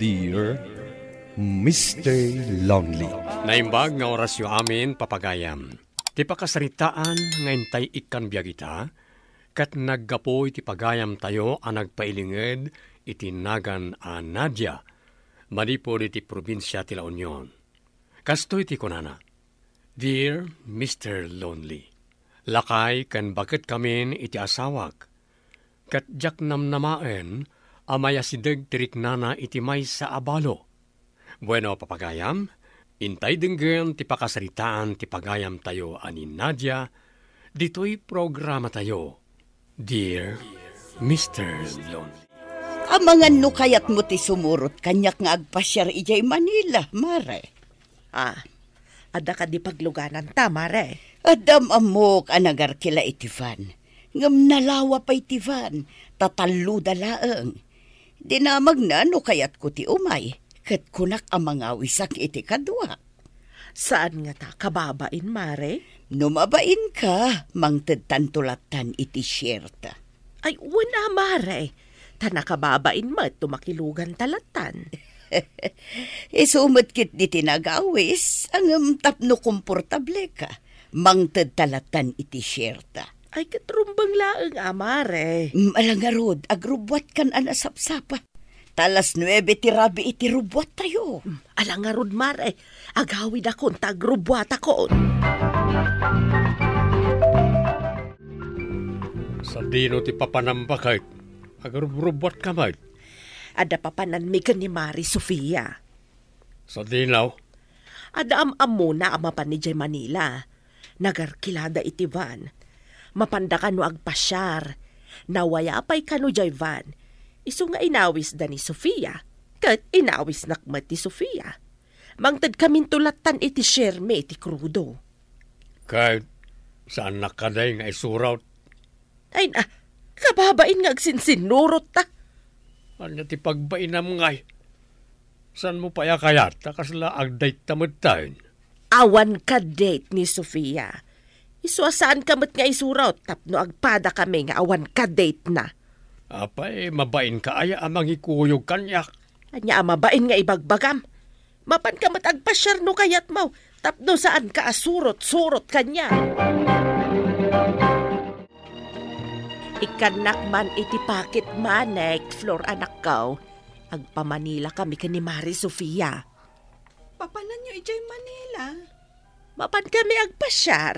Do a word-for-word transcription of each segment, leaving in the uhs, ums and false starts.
Dear Mister Lonely. Naimbag nga orasyo amin, papagayam. Ti pakasaritaan nga intay ikkan biag ita, ket naggapu iti pagayamtayo a nagpailinged iti nagan a Nadia, manipud iti probinsia ti La Union. Kastoy ti kunana, "Dear Mister Lonely, lakay ken baketkamin iti asawak, ket diak namnamaen a mayasideg ti riknana iti maysa a balo. Bueno, papagayam, intay denggen ti pakasaritaan ti pagayamtayo a ni Nadia ditoy programatayo, Dear Mister Lonely." Amangan no kayatmo ti sumurot kaniak nga agpasiar idiay Manila, Mare. Ah, adda kadi paglugananta, Mare? Adda am-ammok a nagarkila iti van. Ngem nalawa pay ti van, ta talloda laeng. Dinamagna no kayatko ti umay, ket kunak a mangawisak iti kaduak. Saan ngata kababain, Mare? No mabainka, mangtedtanto lattan iti sierta. Ay, wen a, Mare. Ta nakababain met no makiluganta lattan. Isu met ketdi ti nagawis, ngem tapno komportableka, mangtedta lattan iti sierta. Ay, ket rumbeng laeng a, Mare. Mm, ala ngarud, agrubbuatkan a nasapsapa. Ta alas nuebe ti rabii iti rubbuattayo. Mm, ala ngarud, Mare, agawidakon ta agrubbuatakon. Sadino ti papanam, baket? Agrubrubbuatka met. Adda papananmi ken ni Mare Sofia. Sadino? Adda am-ammona a mapan idiay Manila. Nagarkilada iti van. Mapanda kano agpasiar. Nawaya pay kano diay van. Isu nga inawisda ni Sofia, ket inawisnak met ni Sofia. Mangtedkaminto lattan iti siermi iti Crudo. Ket saannak kadi nga isurot? Ay na, kababain nga agsinsinnurot ta. Ania ti pagbainam ngay? Saanmo pay a kayat ta kasla agdate ta metten? Awan ka-date ni Sofia. Isu a saanka met nga isurot tapno agpadakami nga awan ka-date na. Apay, mabainka aya a mangikuyog kaniak? Ania a mabain nga ibagbagam? Mapanka met agpasiar no kayatmo, tapno saanka a surot-surot kaniak. Ikkannak man iti pocket money, Flor, anakko. Agpa-Manila kami ken ni Mare Sofia. Papananyo idiay Manila? Mapan kami agpasiar.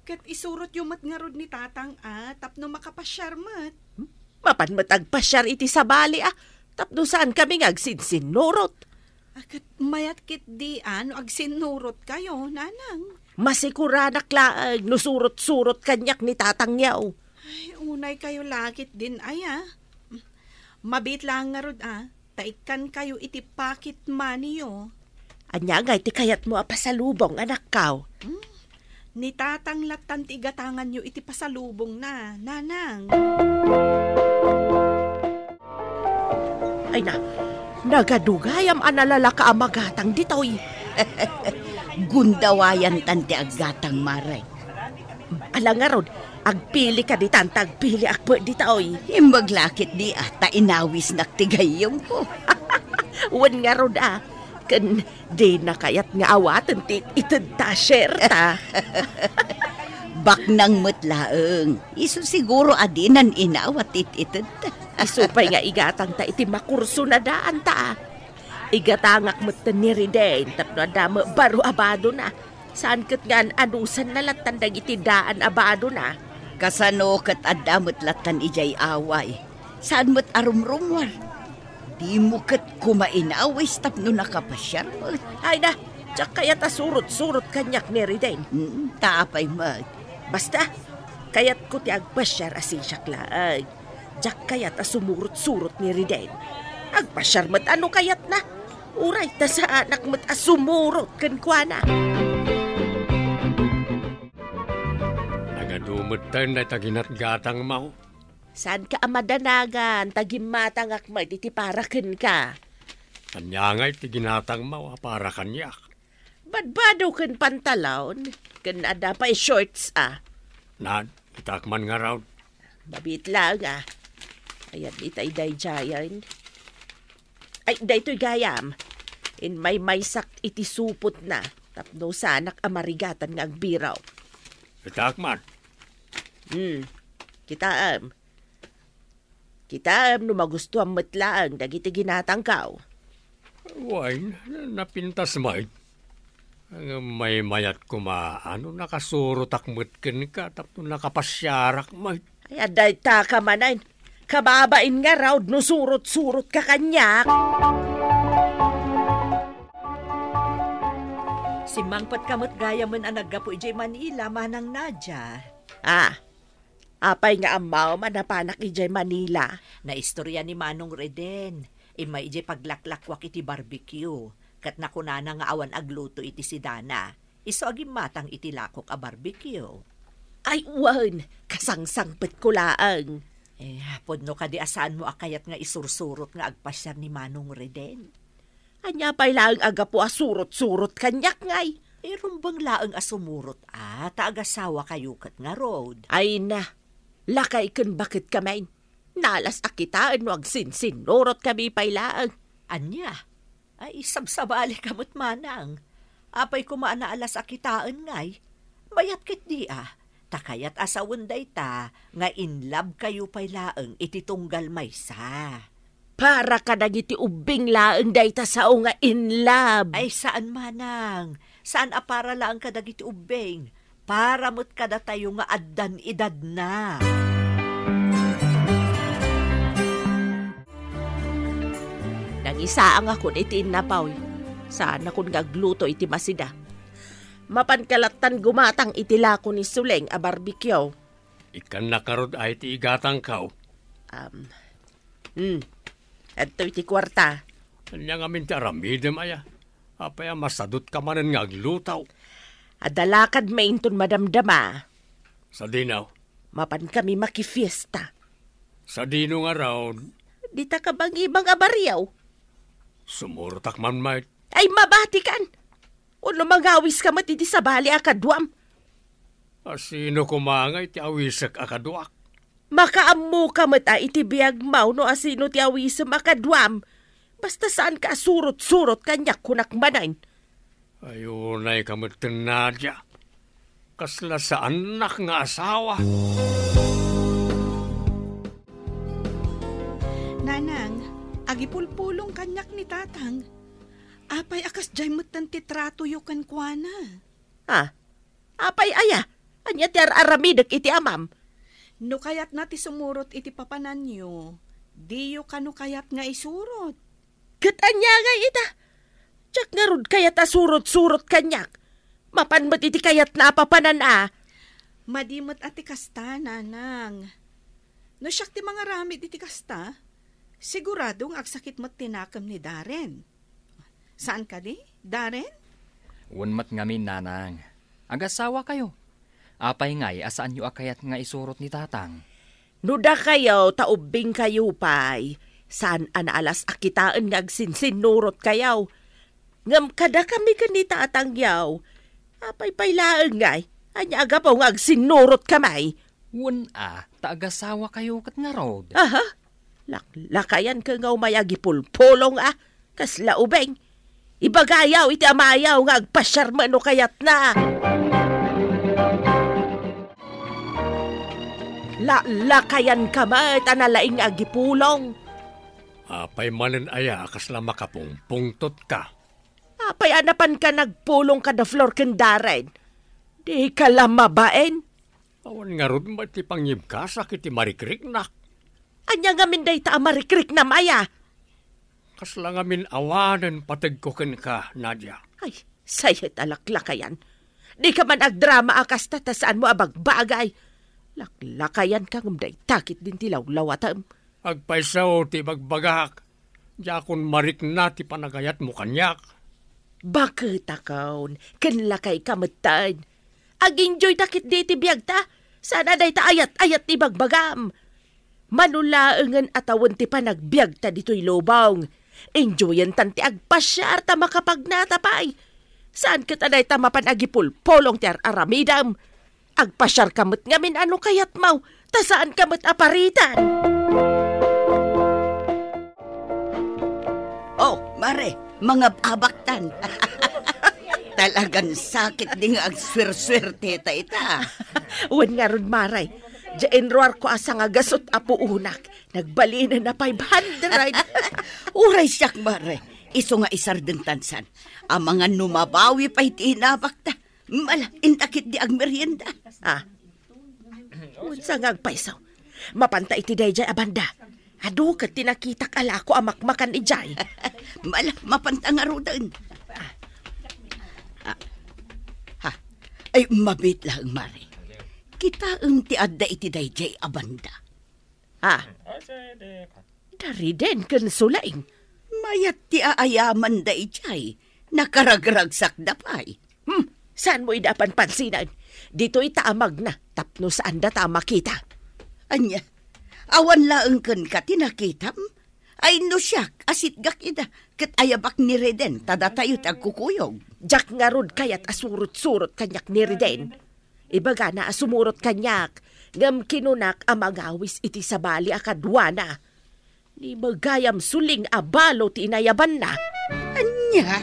Ket isurotyo met ngarud ni Tatang a tapno makapasiar met. Hmm? Mapan met agpasiar iti sabali a tapno saan kami nga agsinsinnurot. A, ket mayat ketdi a no agsinnurotkayo, Nanang. Masikuranak laeng no surot-surot kaniak ni Tatangyo. Ay, unaykayo la ketdin aya. Mabiit laeng ngarud a, ta ikkankayo iti pocket moneyyo. Ania ngay ti kayatmo a pasalubong, anakko? Hmm? Ni Tatang lattan ti igatanganyo iti pasalubongna, Nanang. Ay na, nagadugayam a nalalaka a magatang ditoy. Gundawayantan ti aggatang, Mare. Ala ngarud, agpili ka ditan ta agpiliak met ditoy. Imbag la ketdi a, ta inawisnak ti gayyemko. Wen ngarud a, ken dina kayat nga awaten ti itedta, sierta. Baknang met laeng. Isu siguro a dinan inawat ti itedta. Isu pay nga igatangta iti makurso na daanta. Igatangak metten ni Riden tapno adda met baro a badona. Saan ket nga an-anusanna lattan dagiti daan a badona. Kasano ket adda met lattan idiay away? Saan met a rumrumuar? Dimo ket koma inawis tapno nakapasiar met. Ay na, diak kayat a surot-surot kaniak ni Riden. Hmm, ta apay met? Basta, kayatko ti agpasiar a sisiak laeng. Diak kayat a sumurot-surot ni Riden. Agpasiar met a no kayatna. Uray ta saanak met a sumurot kenkuana. Nagadu metten dayta ginatgatangmo. Saanka a madanagan ta gimmatangak met iti para kenka. Ania ngay ti ginatangmo a para kaniak? Badbado ken pantalon, ken adda pay shorts a. Nan, itak man ngarud. Mabiit laeng a. Ayan, itay daydiayen. Ay, daytoy gayam. Inmaymaysak iti supotna tapno saanak a marigatan nga agbiraw. Itaak man. Hmm. Kitaem. Kitaem no magustuam met laeng dagiti ginatangkaw. Wen, napintas met. Ngem maymayat koma a no nakasurotak met kenka tapno nakapasiarak met. Ay, adda ita ka manen. Kababain ngarud no surot-surotka kaniak. Simmangpetka met gayamen a naggapu idiay Manila, Manang Nadia. Ah, apay nga ammom a napanak idiay Manila? Naistorya ni Manong Reden. Immay idiay paglaklakwak iti barbecue, ket nakunana nga awan agluto iti sidana. Isu a gimmatang iti lakok a barbecue. Ay, wen, kasangsangpetko laeng. Eh, pudno kadi a saanmo a kayat nga isursurot nga agpasiar ni Manong Reden? Ania pay laeng a gapu a surot-surot kaniak ngay? Eh, rumbeng laeng a sumurot a, ta agasawakayo ket ngarud. Ay na, lakay ken baket kami. Naalas a kitaen no agsinsinnurotkami pay laeng. Ania? Ay, sabsabalika met, manang. Apay koma a naalas a kitaen ngay? Mayat ketdi a, ta kayat a sawen dayta nga in love kayo pay laeng iti tunggal maysa. Para kadagiti ubbing laeng dayta sao nga in love. Ay, saan, manang. Saan a para laeng kadagiti ubbing. Para met kadatayo nga addan edadna. Nangisaangakon iti innapaw. Saanakon nga agluto iti masida. Mapanka lattan gumatang iti lako ni Suleng a barbecue. Ikkannak ngarud a iti igatangko. Um, hmm. Adtoy ti kuarta. Ania ngamin ti aramidem aya? Apay a masadutka manen nga agluto? Adda lakadmi inton madamdama. Sadino? Mapankami makifiesta. Sadino ngarud? Dita kabangibang a barrio. Sumurotak man met. Ay, mabatikan! Wenno mangawiska met iti sabali a kaduam? A sino koma ngay ti awisek a kaduak? Makaammoka met a iti biagmo no a sino ti awisem a kaduam. Basta saanka a surot-surot kaniak, kunak manen. Ay, unayka met, Nadia. Kasla saannak nga asawa. Nanang, agipulpulong kaniak ni Tatang. Apay a kasdiay metten ti tratoyo kenkuana? Ah, apay aya? Ania ti ar-aramidek iti amam? No kayatna ti sumurot iti papananyo, diyo kano kayat nga isurot? Ket ania ngay ita? Diak ngarud kayat a surot-surot kaniak. Mapan met iti kayatna a papanan a. Madi met a ti kasta, Nanang. No siak ti mangaramid iti kasta, sigurado nga agsakit met ti nakem ni Darren. Saan kadi, Darren? Wen met ngamin, Nanang. Agasawakayo. Apay ngay a saanyo a kayat nga isurot ni Tatang? No dakayo ta ubbingkayo pay, saan a naalas a kitaen nga agsinsinnurotkayo. Ngem kadakami ken ni Tatangyo, apay pay laeng ngay, ania a gapu nga agsinnurotkamay? Wen a, ta agasawakayo ket ngarud. Aha? Laklakayanka nga umay agipulpulong a, kasla ubing. Ibagayo iti amayo nga agpasiar met no kayatna. Laklakayanka met a nalaing nga agipulong. Apay manen aya a kasla makapungpungtotka? Apay a napanka nagpulong kada Flor ken Darren? Dika la mabain? Awan ngarud met ti pangibkasak iti marikriknak. Ania ngamin dayta a marikriknam aya? Kasla ngamin awanen pategko kenka, Nadia. Ay, sayet a laklakayan. Dika man agdrama a kasta ta saanmo a bagbagay. Laklakayanka ngem dayta ketdin ti lawlawatem. Agpayso ti bagbagak. Diakon marikna ti panagayatmo kaniak. Baketakon, ken lakayka metten. Ag-enjoyta ketdi iti biagta, saan a dayta ayat-ayat ti ibagbagam. Mano laengen a tawen ti panagbiagta ditoy lubong. Enjoyentan ti agpasiar ta makapagnata pay. Saan ket a dayta mapan agipulpulong ti ar-aramidem. Agpasiarka met ngamin a no kayatmo, ta saanka met a paritan. Oh, Mare, mangab-abaktan. Talagan sakit di nga agsuersuerte ta ita. Wen ngarud, Mare. Diay inruarko a sangagasut a puonak. Nagbalinen a five hundred. Uray siak, Mare. Isu nga isardengtan san. Amangan no mabawi pay ti inabakta. Mala, inta ketdi agmerienda. Ah. Unsa nga agpayso? Mapanta iti daydiay a banda. Adu ket ti nakitak a lako a makmakan idiay. Mala, mapanta ngaruden. Ah. Ah. Ha. Ay, mabiit laeng, Mare. Kitaem ti adda iti daydiay a banda. Ah. Dariden ken Suleng. Mayat ti aayamanda idiay. Nakaragragsakda pay. Hmm, saanmo ida a panpansinen? Ditoy ta amagna, tapno saanda ta a makita. Ania? Awan laeng kenka ti nakitam? Ay, no siak, asitgak ida, ket ayabak ni Reden, ta datayo ti agkukuyog. Diak ngarud kayat a surot-surot kaniak ni Reden. Ibagana a sumurot kaniak, ngem kinunak a mangawis iti sabali a kaduana. Ni magayam Suleng a balo ti inayabanna. Ania?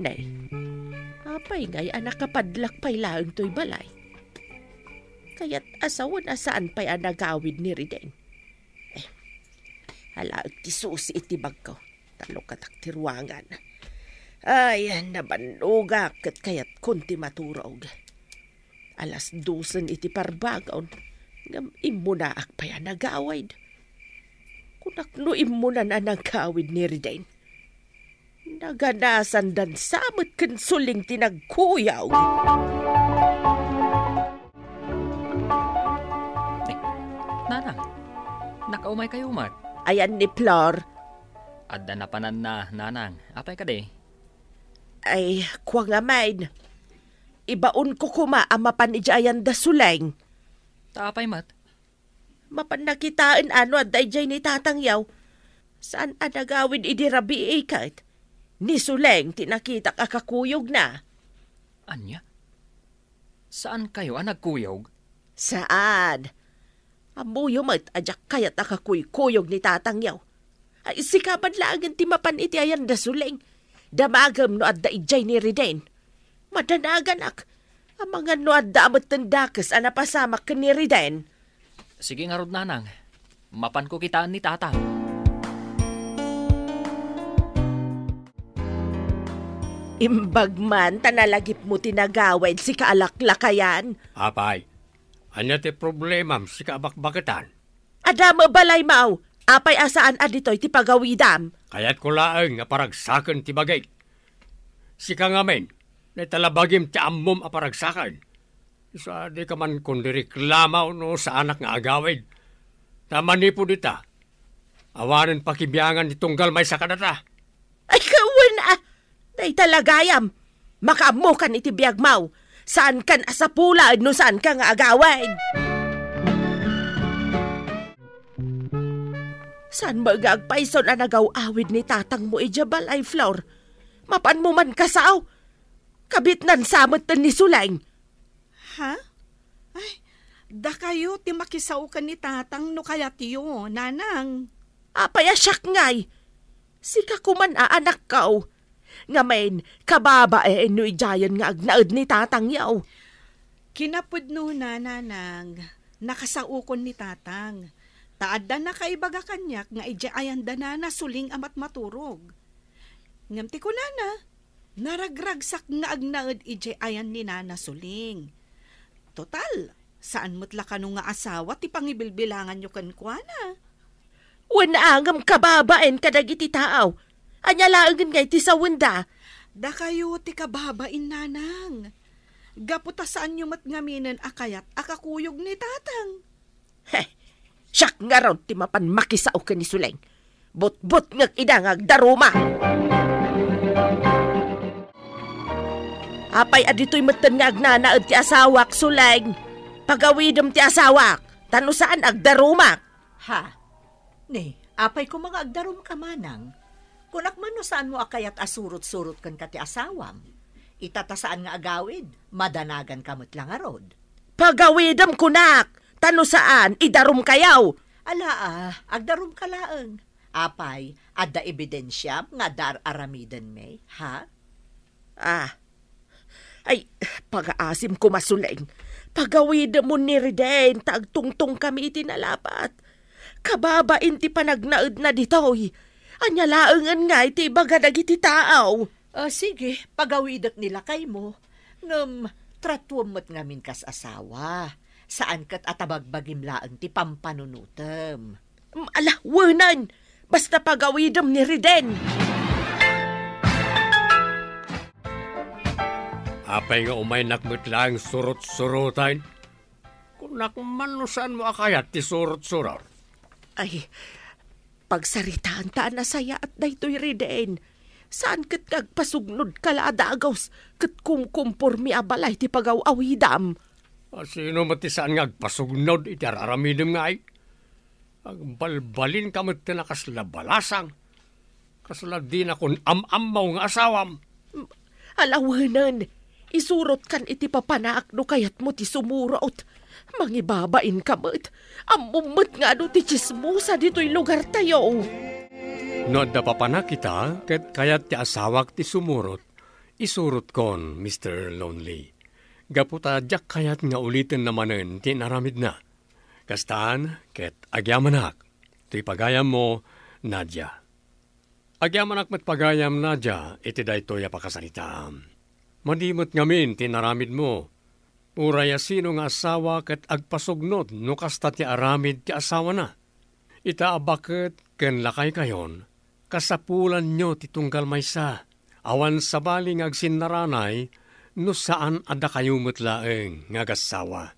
Nay, apay ngay a nakapadlak pay laeng toy balay? Kayat a sawen a saan pay a nagawid ni Riden. Eh, alaek ti susi iti bagko. Tallokatak ti ruangan. Ay, nabannogak ket kayatkon ti maturog. Alas dosen iti parbangon, ngem immunaak pay a nagawid. Kunak no immunan a nagawid ni Riden. Naganasandan sa met ken Suleng ti nagkuyog. Eh, Nanang, nakaumay kayo met? Ayan ni Flor. Adda napananna, Nanang. Apay kadi? Ay, kua ngamin. Ibaonko koma a mapan idiay ayan da Suleng. Ta apay met? Mapan nakitaen a no adda idiay ni tatangyaw. Saan a nagawid idi rabii ket? Ni Suleng ti nakitak a kakuyogna. Ania? Saan kayo a nagkuyog? Saan? Ammoyo met a diak kayat a kakuykuyog ni tatangyaw. Ay, sika man laengen ti mapan iti ayan da Suleng. Damagem no adda idiay ni Riden. Madanaganak. Amangan no adda a metten dakes a napasamak ken ni Riden. Sige ngarud, Nanang. Mapanko kitaen ni Tatang. Imbag man ta nalagipmo ti nagawid, sika a laklakayan. Apay, ania ti problemam, sika a bakbaketan? Adda met balaymaw, apay a saan a ditoy ti pagawidam? Kayatko laeng nga paragsaken ti bagik. Sika ngamin, naitalabagim ti ammom a paragsaken. Isu a dika man kundireklamo no saanak nga agawid. Ta manipud ita, awanen pakibiangan ti tunggal maysa kadata. Ay, kawen a! Dayta la gayam! Makaammokan iti biagmaw! Saankan a sapulaen no saanka nga agawid! Saan met nga agpayson a nagaw-awid ni tatangmo idiay balay, Flor? Mapanmo man kasao? Kabitnan sa metten ni Suleng. Ha? Ay, dakayo ti makisao ken ni Tatang no kayatyo, Nanang. Apay a siak ngay? Sika koman a anakko. Ngamin, kababain no idiayen nga agnaed ni Tatangyo. Kinapudnona, Nanang, nakasaokon ni Tatang. Ta adda nakaibaga kaniak nga idiay ayan da Nana Suling a matmaturog. Ngem ti kunana, naragragsak nga agnaed idiay ayan ni Nana Suling. Total, saan met la kano nga asawa ti pangibilbilanganyo kenkuana. Wen a ngem kababain kadagiti tao. Ania laengen nga iti sawenda? Dakayo ti kababain, Nanang. Gapu ta saanyo met ngaminen a kayat a kakuyog ni Tatang. He, siak ngarud ti mapan makisao ken ni Suleng. Butbutngek ida nga agdaruma. Apay a ditoy metten nga agnanaed ti asawak, Suleng? Pagawidem ti asawak, ta no saan agdarumak. Ha? Ni, apay koma nga agdarumka, Manang? Kunak man no saanmo a kayat a surot-surot kenka ti asawam. Ita ta saan nga agawid, madanaganka met la ngarud. Pagawidem kunak, ta no saan, idarumkayo. Ala, ah, agdarumka laeng. Apay, adda ebidensiam nga adda ar-aramidenmi, ha? Ah. Ay, pagaasim ko, Masuleng. Pagawidemon ni Riden ta agtungtongkami iti nalapat. Kababain ti panagnaedna ditoy. Ania laengen nga iti ibaga dagiti tao? Ah, sige, pagawidek ni lakaymo. Ngem, tratuem met ngamin kas asawa. Saan ket a tabagbagim laeng ti pampanunotem. Mm, ala, wenan! Basta pagawidem ni Riden! Apay nga umaynak met laeng surot-suroten? Kunak man no saanmo a kayat ti surot-surot. Ay, pagsaritaanta a nasayaat daytoy, Riden. Saan ket nga agpasugnod ka la a dagus ket kumkumpormi a balay ti pagaw-awidam? A, sino met ti saan nga agpasugnod iti ar-aramidem nga ay? Agbalbalinka met ti nakasla balasang. Kasla dinakon am-ammaw nga asawam. Ala wenan, isurotkan iti papanaak no kayatmo ti sumurot. Mangibabainka met. Ammom met nga adu ti tsismosa ditoy lugartayo. No adda papanak ita, ket kayat ti asawak ti sumurot, isurotkon, Mister Lonely. Gapu ta diak kayat nga ulitenna manen ti inaramidna. Kastan, ket agyamanak, toy pagayammo, Nadia. Agyamanak met pagayam, Nadia, iti daytoy a pakasaritaam. Madi met ngamin ti inaramidmo. Uray a sino nga asawa ket agpasugnod no kasta ti aramid ti asawana. Ita a baket ken lakaykayon, kasapulanyo ti tunggal maysa. Awan sabali nga agsinnaranay no saan a dakayo met laeng nga agassawa.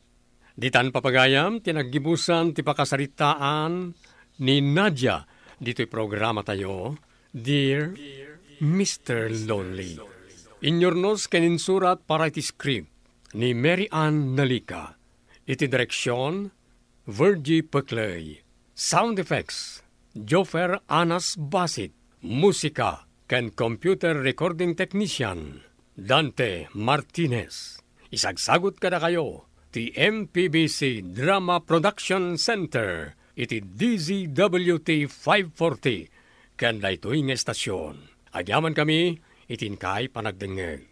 Ditan, papagayam, ti naggibusan ti pakasaritaan ni Nadia ditoy programatayo, Dear Mister Lonely. Inurnos ken insurat para iti script ni Mary Ann Nalica. Iti direksyon, Virgie Peclay. Sound effects, Joffer Anas Basit. Musika ken computer recording technician, Dante Martinez. Isagsagut kadakayo ti M P B C Drama Production Center iti D Z W T five forty ken daytoy nga estasion. Agyamankami iti inkay panagdengngeg.